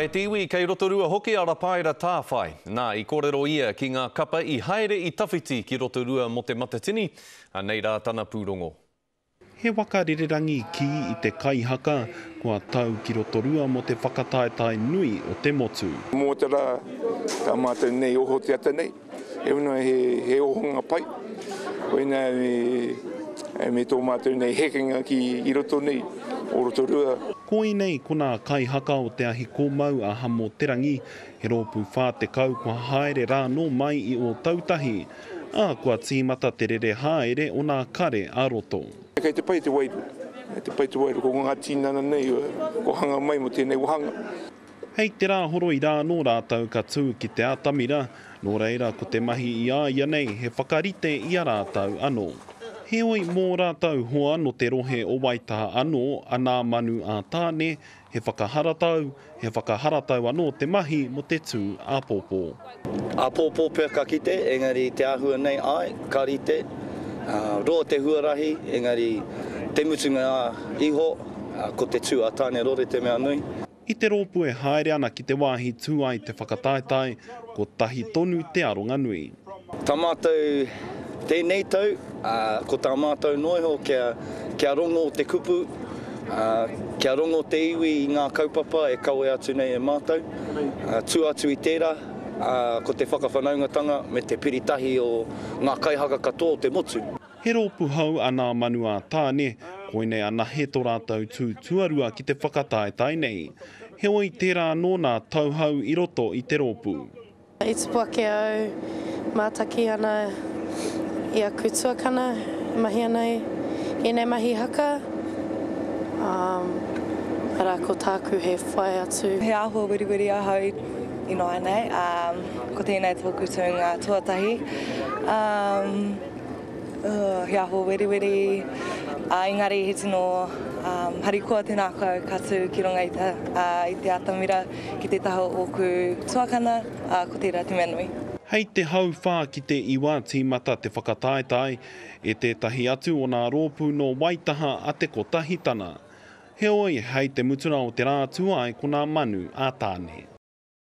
E te iwi, kei Rotorua hoki a Rapaera Tāwhai. Nā, i kōrero ia ki ngā kapa i haere i tawhiti ki Rotorua mō Te Matatini, anei rā tana pūrongo. He waka rererangi kī i te kaihaka kua tau ki Rotorua mō te whakataetae nui o te motu. Mō te rā, tā mātou nei oho te ata nei, he ona he ohonga pai, koinā me tō mātou nei hekenga ki i roto nei o Rotorua. Koinei ko nā kaihaka o Te Ahi Kōmau a Hamo Te Rangi, he rōpū 40 kua haere rānō mai i Ōtautahi, ā, kua tīmata te rere haere o nā kare ā-roto. Kei te pai te wairua, kei te pai te wairua, ko ngā tinana nei kua hanga mai mō tēnei wāhanga. Hei te Rāhoroi rā anō rātou ka tū ki te atamira, nō reira ko te mahi i a ia nei he whakarite i a rātou anō. Heoi, mō rātou hoa nō te rohe o Waitaha anō, anā manu a Tāne, he whakaharatau, he whakaharatau anō te mahi mō te tū āpōpō. Āpōpō pea ka kite, engari te āhua nei, āe, ka rite. Roa te huarahi, engari te mutunga iho, ko te tū a Tāne Rore te mea nui. I te rōpū e haere ana ki te wāhi tū ai te whakataetae, kotahi tonu te aronga nui. Tā mātou tēnei tau, ko tā mātou noa iho kia, kia rongo te kupu, kia rongo te iwi i ngā kaupapa e kawe atu nei e mātou. Tua atu i tērā, ko te whakawhanaungatanga me te piritahi o ngā kaihaka katoa o te motu. He rōpū hou a Nā Manu a Tāne, koinei anahe tō rātou tū tuarua ki te whakataetae nei. Heoi, tērā anō nā tauhou i roto i te rōpū. I tupu ake au, mātaki ana i aku tuakana e mahi ana i ēnei mahi haka, ā, arā ko tāku he whai atu. He āhua weriweri ahau ināianei, ā, ko tēnei tōku tūnga tuatahi. Ā. He aho weriweri, ā, engari he tino harikoa te ngākau ka tū ki runga i te, i te atamira ki te taha o ōku tuakana, ā, ko tērā te mea nui. Hei te hauwhā ki te iwa tīmata te whakataetae e tētahi atu o nā rōpū nō Waitaha a Te Kotahitana. Heoi, hei te mutunga o te rā atu ai ko nā manu a Tāne.